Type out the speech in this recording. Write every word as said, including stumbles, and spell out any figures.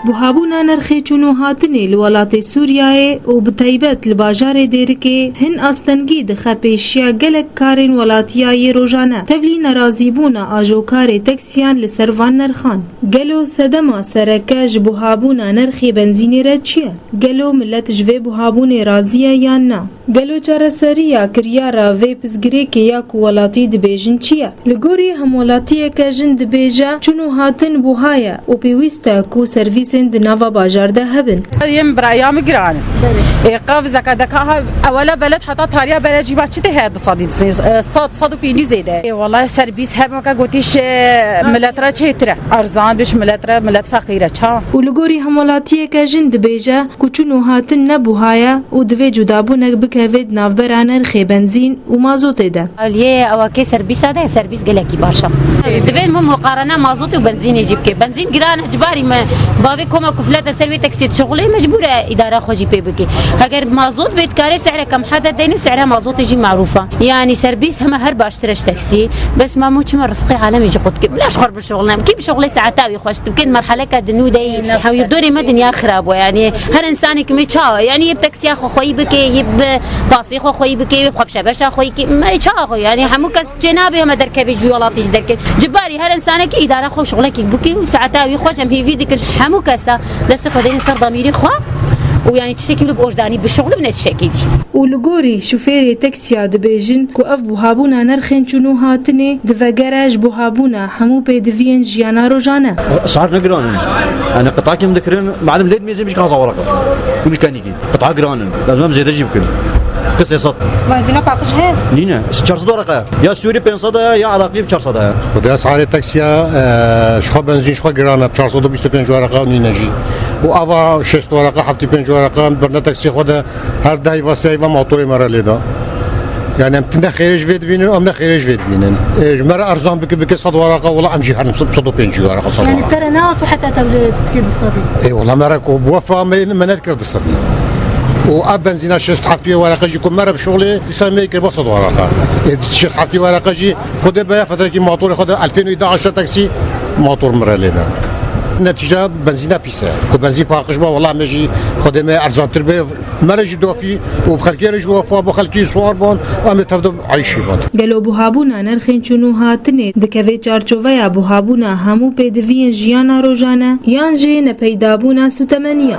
Buhabûna nirxê çûn û hatinê li welatê Sûriyeyê û bi taybet li bajarê Dêrikê hin astengî dixe pêşiya gelek karên welatiya yê rojane. Tevlî nerazîbûna ajokarê taksiyan li ser van nirxan. Gelo sedema sereke ji buhabûna nirxê benzînê re çi ye? Gelo milet ji vê buhabûnê razî ye yan na? Gelo çareseriya kiryara vê pirsgirêkê ya ku welatî dibêjin çi ye? Li gorî hemwelatiyeke jin dibêje, çûn û hatin buha ye û pêwîst e ku servîsên di nava bajar de hebin. Yên biraya min giran in. Ê, qavizeke deka ha, ewela beled heta tariya beled jî ba çi tê heye du sedî, e, sed, sed û pêncî zêde. Ê, welahi servîs hemeke gotiş, e, milet re çêtir e. Erzan biş milet re, milet feqîr e. Ça? Û li gorî hemwelatiyeke jin dibêje, ku çûn û hatin ne buha ye û divê cudabûnek bikeve di navbera nirxê benzîn û mazotê de. Aliyê ewakê serbîsa de, serbîs gelekî baş e. Divê min muqarene mazotê û benzînê jî bike. Benzîn giran e, cibarî me bavê koma kuflete ser wê taksiyê dişixulê, mecbûr e îdara xwe jî pê bike. Heger mazot bê, dikarê sehre kemhede deyn û sehre mazotê jî marûf e. Yanî serbîs heme her baştir e ji taksiyê. Bes ma mû çima rizqê alemê jî qut kir. Bila ji xwe bişuxulin. Kî bişuxulê saeta wî xweş dibkin, merheleke di nû de yî. Hewîrdorê me dinya xirab bû, yanî her insanekî me çawa, yanî yê bi taksiya xwe xweyî bike, yê bi pasê xwe xweyî bike, yê bi xwe bi şebeşa xweyî ke, me çawa xwe, yanî hemû kes çê nabe heme derkevê ji wî welatî jî derkevê. Cibarî her insanekî îdara xwe şuxlekî bike û saeta wî xweş em hêvî dikin ji hemû kesa destê xwe dêne ser damîrê xwe û yanî tiştekî wilo bi ojdanî bişuxle û ne tiştekî dî. Û li gorî şofêrê taksiya dibêjin ku ev buhabûna nirxên çûn û hatinê divegere ji buhabûna hemû pêdiviyên jiyana rojane. Esar ne giran in. Yani qita kim dikirin, malum lê dimêzin bişka hezar weraqe. Û mîkanîkî. Qita giran in. Lazim em zêde jî bikin. Ki sê sed. Benzîna paqij heye? Nîne. Çar sed weraqe. Ya Sûrî pênc sed e, ya Iraqî çar sed e. Xwedê esarê taksiya, e, ji xwe benzîn ji xwe giran e. Çar sed û bîst û pênc weraqe nîne jî. Û ava şêst weraqe, heftê pênc weraqe, birine taksiyê xwe de. Her dehî va sehî va motorê me re lê da. Yani em ne xêrê ji vê dibînin, em ne xêrê ji vê dibînin. E, ji me re erzan bike, bike sed weraqe, wela em jî herin sed û pêncî weraqe, sed weraqe. Yani te re neafî heta te wile dikir di sedî? E, wela me re ku bi wefa me, me nedikir di sedî. Û ev benzîna şêst heftê weraqe jî ku me re bi şuxlê, dîsa me kir ba sed weraqe. E, şêst heftê weraqe jî Xwedê be ya fetrekî motorê xwe de elfên û da aşa taksî motor min re lê da. Netîca benzîna pîs e. Ku benzîn paqij ba, wela me jî Xwedê me erzantir be. Me re jî dofî û bi xelkê re jî wefa bo, xelkî swar bon, em ê tevde eyşî bon. Gelo buhabûna nirxên çûn û hatinê dikeve çarçoveya buhabûna hemû pêdiviyên jiyana rojane yan jî nepeydabûna sûtemeniya?